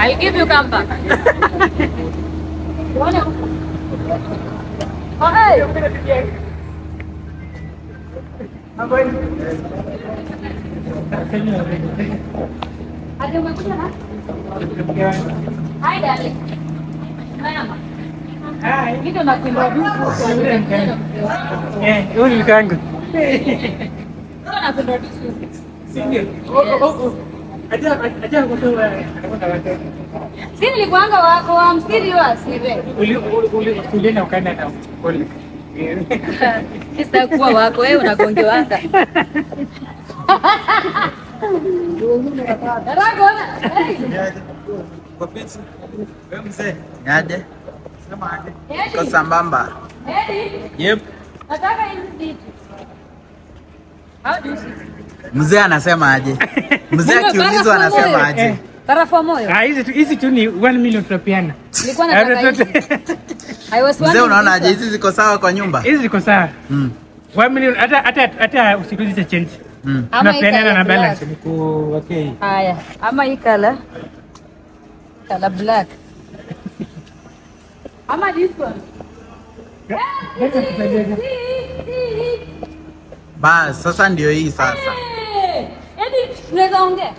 I'll give you come back. Oh, hey. Hi, darling. Hi. Eh, huyu ni mkangu. Si nilikuanga wako wa msiri wa siwe. Ulienda ukaenda na pole. Sitakuwa wako wewe unagongewanga. Niaje? Kwa sambamba. Yep. Nataka hizi vitu. How do you see? Mzee anasema aje? Mzee akiulizwa anasema aje? Barafu moyo. Ah, hizi tu ni 1 million tunapeana. Nilikuwa nataka hizi. Mzee unaona aje hizi ziko sawa kwa nyumba? Hizi ziko sawa. 1 million hata usikulize change. Tunapeana na balance. Niko okay. Haya, ama hii color. Color black. Ama this one. Bas, sasa ndio hii sasa. Yaani tunaweza ongea?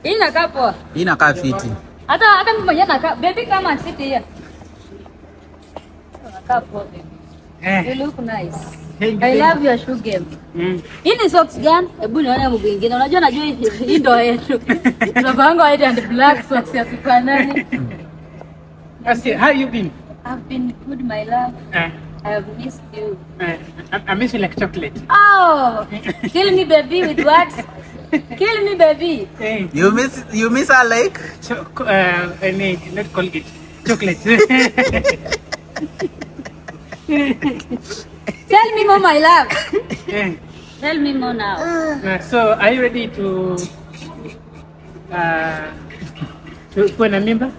Hii inakaa poa. Hii inakaa fiti. Hata mimi mwenyewe nakaa. Baby come and sit here. Inakaa poa baby. You look nice. I love your shoe game. Hii ni socks gani? Hebu nione mguu mwingine. Unajua najua hii ndio yetu. Tunavaanga white and black socks ya sifanani. Asi, how you been? I've been good, my love. I have missed you. I miss you like chocolate. Oh, kill me baby with what? Kill me baby. Hey. You miss her like? Not Colgate. Chocolate. Tell me more, my love. Tell me more now. So, are you ready to kuwa na mimba?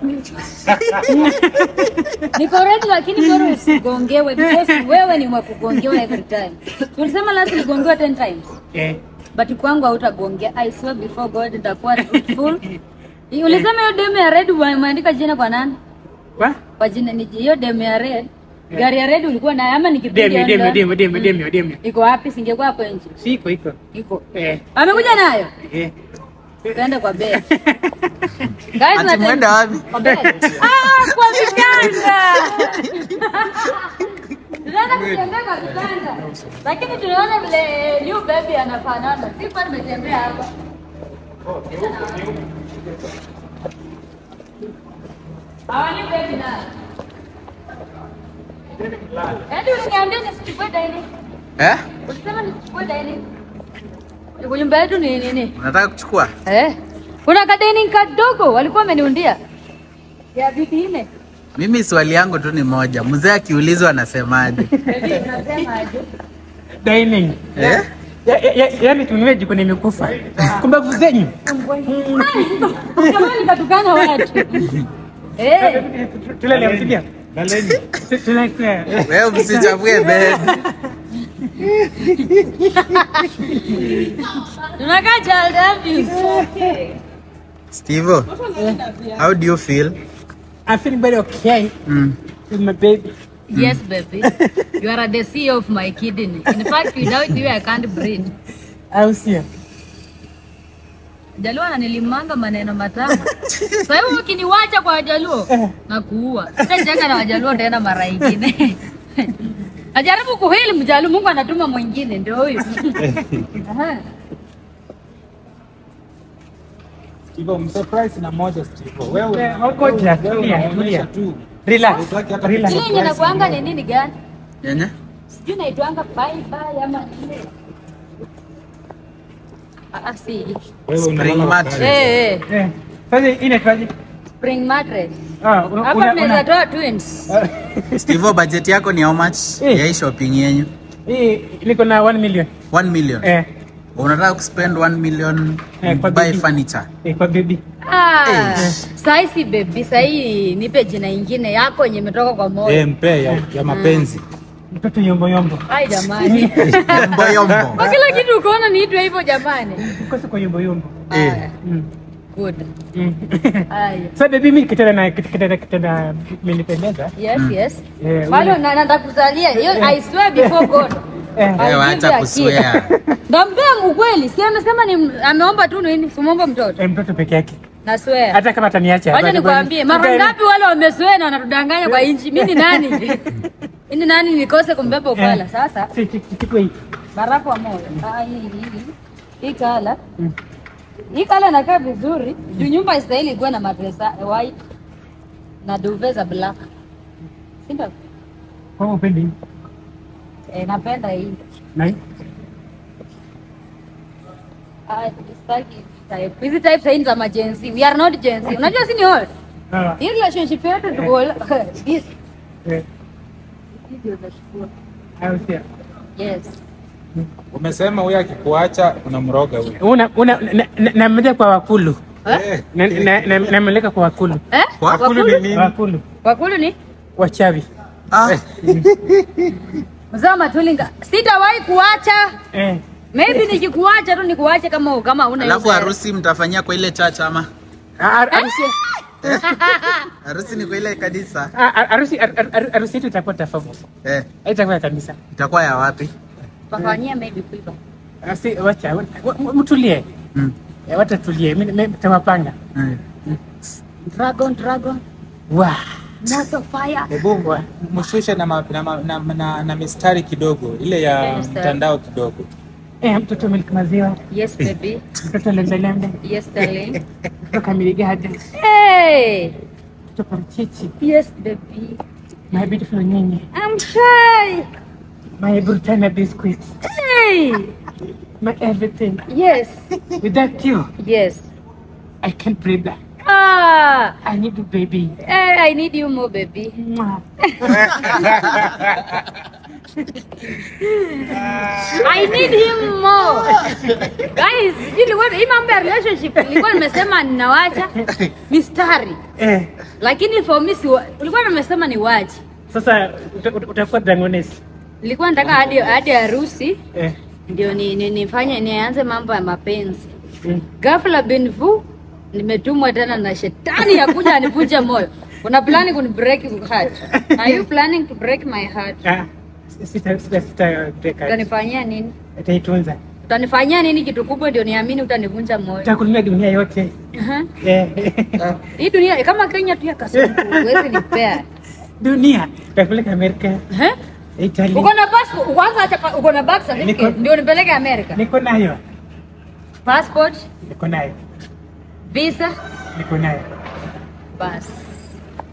Niko ready lakini bora usigongewe because wewe ni mwakugongewa every time. Tulisema last uligongewa 10 times. But kwangu hautagongea. I swear before God nitakuwa truthful. Ulisema hiyo demu ya red umeandika jina kwa nani? Kwa? Kwa jina ni hiyo demu ya red. Gari ya red ulikuwa nayo ama nikipiga? Demu. Iko wapi? Singekuwa hapo nje. Si iko. Iko. Amekuja nayo? Tuende kwa bed. Guys, ati mwenda wapi? Kwa bed. Ah, kwa vitanda. Tunaenda kutembea kwa vitanda. Lakini tunaona vile new baby anafanana. Sifa nimetembea hapa. Hawa new baby na. Yaani uliniambia nisichukue dining. Eh? Ulisema nisichukue dining. Kwa nyumba yetu ni nini? Unataka kuchukua? Kuna ka dining kadogo walikuwa wameniundia. Ya viti nne. Mimi swali yangu tu ni moja. Mzee akiulizwa anasemaje? Baby unasemaje? Dining. Eh? Yaani tununue jiko nimekufa. Kumbavu zenyu. Kama nikatukana watu. Tulale msidia. Laleni. Tulale. Wewe msichafue bed. Tunakaa child abuse. Steve, how do you feel? I'm feeling very okay. With my baby. Yes, baby. You are the CEO of my kidney. In fact, without you, I can't breathe. I will see you. Jaluo ananilimanga maneno matamu. Sasa hivi ukiniwacha kwa Wajaluo na kuua. Sitachanga na Wajaluo tena mara nyingine. Ajaribu kuhili Mjaluo, Mungu anatuma mwingine ndio huyu. Steve, msurprise na moja Steve. Wewe ngoja tulia tu. Relax. Relax. Ile yenye nakuanga ni nini gani? Yenye? Sijui naitwanga fiber ama nini. Ah, si. Spring mattress. Sasa inaitwaje? Spring mattress. Hapa tunaweza toa twins. Steve, budget yako ni how much? Ya hii shopping yenyu? Hii niko na 1 million. 1 million. Unataka kuspend 1 million buy furniture? Kwa baby. Sai si baby, sai nipe jina ingine yako yenye imetoka kwa moyo. Mpe ya mapenzi. Mtoto yombo yombo. Ai jamani. Yombo yombo. Kwa kila kitu ukoona niitwe hivyo jamani. Ukosa kwa yombo yombo. Good. Haya. Sasa baby mimi kitanda imenipendeza. Yes, yes. Bado na nitakuzalia. Hiyo I swear before God. Wewe acha kuswear. Ndambia ukweli. Si amesema ni ameomba tu nini? Simuomba mtoto. Mtoto peke yake. Na swear. Hata kama ataniacha. Wacha nikwambie, mara ngapi wale wameswear na wanatudanganya kwa inchi. Mimi ni nani? Mimi nani nikose kumbeba ufala sasa? Si hii. Barafu wa moyo. Ah, hii. Hii kala. Hii kala inakaa vizuri. Juu nyumba istahili ikuwe na matresa white na duvet za black. Si ndio? Kwa upendi? Napenda hii. Na hii? Ah, sitaki type. Hizi type sasa za ma-Gen Z. We are not Gen Z. Unajua si ni all? Hii relationship yetu tuko this. Ndio nashukuru. Au sio? Yes. Umesema huyu akikuacha unamroga huyu. Una namleka kwa wakulu. Namleka kwa wakulu. Wakulu ni nini? Wakulu. Wakulu ni? Wachawi. Ah. Mzee Matulinga, sitawahi kuacha. Maybe nikikuacha tu nikuache kama huna. Alafu harusi mtafanyia kwa ile church ama? Harusi. Harusi ni kwa ile kanisa. Harusi yetu itakuwa tofauti. Itakuwa kanisa. Itakuwa ya wapi? Tafanyia maybe kuiba. Asi wacha mtulie. Wacha tulie. Mimi nitawapanga. Dragon. Wow. Moto fire. Hebu mshushe na mistari kidogo ile ya mtandao kidogo. Mtoto milk maziwa. Yes baby. Mtoto lembe lembe. Yes darling. Mtoto kamiligade. Hey. Mtoto parachichi. Yes baby. My beautiful nyenye. I'm shy. My Britannia biscuits. Hey. My everything. Yes. Without you. Yes. I can't breathe. Ah. I need you baby. Hey, I need you more baby. I need him more. Guys, hii mambo ya relationship nilikuwa nimesema ninawacha mistari. Lakini for me ulikuwa nimesema niwache. Sasa utakuwa dragoness. Nilikuwa nataka hadi harusi. Ndio nifanye nianze mambo ya mapenzi. Ghafla binvu nimetumwa tena na shetani ya kuja anivunje moyo. Una planning kuni break heart? Are you planning to break my heart? Sita break heart. Utanifanyia nini? Utaitunza. Utanifanyia nini kitu kubwa ndio niamini utanivunja moyo? Nitakununulia dunia yote. Hii dunia kama Kenya tu ya kasumbu huwezi nipea. Dunia. Nitakupeleka Amerika. Italy. Uko na passport kwanza, acha uko na birth certificate ndio nipeleke Amerika. Niko nayo. Passport? Niko nayo. Visa? Niko nayo. Bas.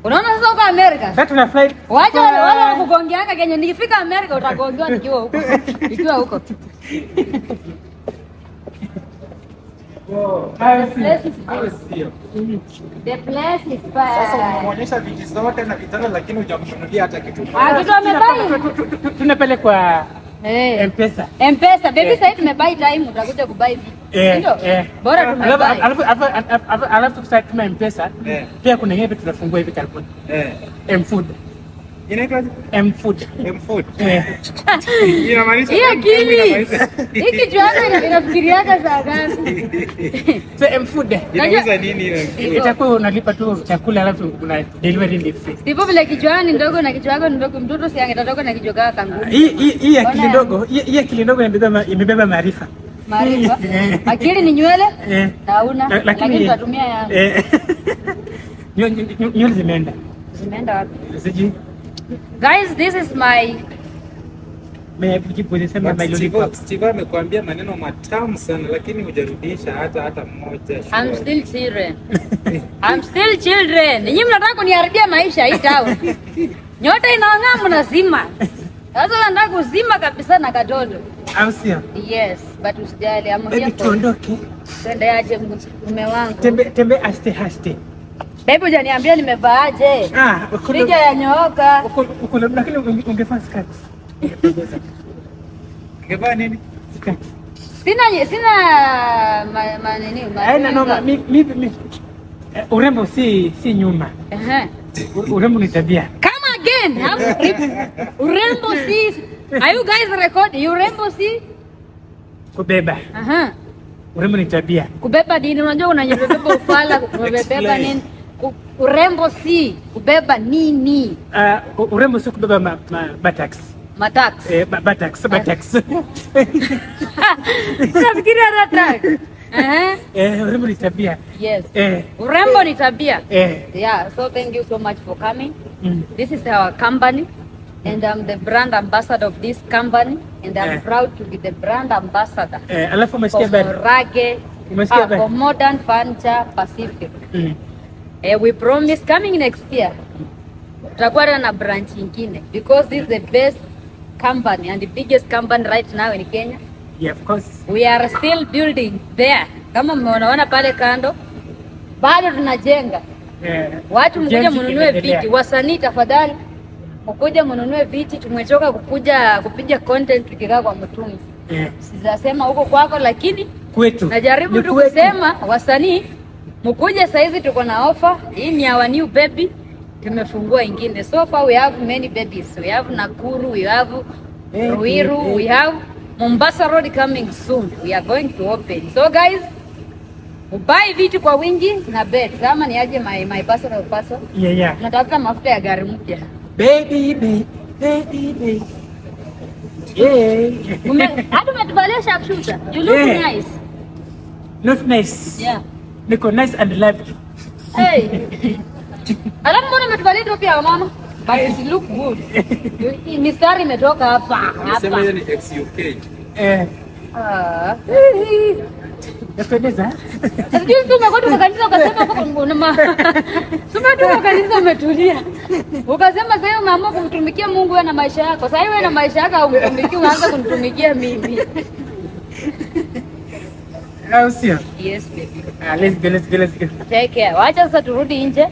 Unaona sasa uko Amerika? Sasa tuna flight. Wacha wale wanakugongeanga Kenya, nikifika Amerika utagongewa nikiwa huko. Nikiwa huko. The place is good. The place is fine. Sasa unamuonyesha viti zote na vitanda lakini hujamnunulia hata kitu. Ah, kitu amebuy. Tunapelekwa M-Pesa. M-Pesa. Baby sasa tumebuy time utakuja kubuy vitu. Ndio? Bora tumebuy. Alafu tukisema M-Pesa, pia kuna nyingine tunafungua hivi karibuni. M-Food. Inaitwa M-Food. M-Food. Inamaanisha hii akili. Hii kichwa yako inafikiriaga saa gani? So M-Food. Inauza nini hiyo M-Food? Itakuwa unalipa tu chakula alafu una delivery ni free. Sivyo vile kichwa ni ndogo na kichwa yako ni ndogo, mtoto si angetatoka na kichwa kaka kangu. Hii akili ndogo, hii akili ndogo imebeba maarifa. Maarifa. Akili ni nywele? Na una lakini tutatumia yangu. Nywele zimeenda. Zimeenda wapi? Sijui. Guys, this is my Steve amekuambia maneno matamu sana lakini hujarudisha hata mmoja. I'm still children. I'm still children. Ninyi mnataka kuniharibia maisha hii town. Nyota inang'aa mnazima. Sasa nataka kuzima kabisa na katoto. Au sio? Yes, but usijali, I'm here for. Tuondoke. Twende aje mume wangu. Tembe aste haste. Baby hujaniambia nimevaaje? Ah, sija yanyooka. Uko lakini ungevaa skirt. Ungevaa nini? Skirt. Sina nini? No, mimi urembo si nyuma. Urembo ni tabia. Come again. Urembo si. Are you guys recording? Urembo si kubeba. Urembo ni tabia. Kubeba nini? Unajua unanyebeba ufala, kubeba nini? Urembo si kubeba nini? Urembo si kubeba buttocks. Matax. Buttocks, buttocks. Unafikiria hata tax? Urembo ni tabia. Yes. Urembo ni tabia. Yeah, so thank you so much for coming. This is our company and I'm the brand ambassador of this company and I'm proud to be the brand ambassador. Alafu umesikia for Murage, for Modern Furniture Pacific. We promise coming next year tutakuwa na branch nyingine because this is the best company and the biggest company right now in Kenya. Yeah, of course. We are still building there. Kama mnaona pale kando bado tunajenga. Watu mkuje mnunue viti, wasanii tafadhali mkuje mnunue viti, tumechoka kukuja kupiga content tukikaa kwa mtungi. Sijasema huko kwako lakini kwetu. Najaribu tu kusema wasanii mkuje saizi tuko na offer. Hii ni our new baby. Tumefungua ingine. So far we have many babies. We have Nakuru, we have Ruiru, we have Mombasa Road coming soon. We are going to open. So guys, buy vitu kwa wingi na bed. Ama ni aje my personal person. Yeah, yeah. Natafuta mafuta ya gari mpya. Baby, baby, baby, baby. Yeah. Hadi umetuvalia sharpshooter. You look nice. Not nice. Yeah. Niko nice and lovely. Hey. Alafu mbona umetuvalia top ya mama? But it look good. Mistari imetoka hapa. Amesema hiyo ni XUK. Napendeza. Sijui si umekuwa tu kanisa ukasema kwa una Sio tu kanisa umetulia. Ukasema sasa umeamua kumtumikia Mungu wewe na maisha yako. Sasa wewe na maisha yako haumtumiki, unaanza kunitumikia mimi. Au sio? Yes baby. Let's go, let's go, let's go. Take care. Wacha sasa turudi nje.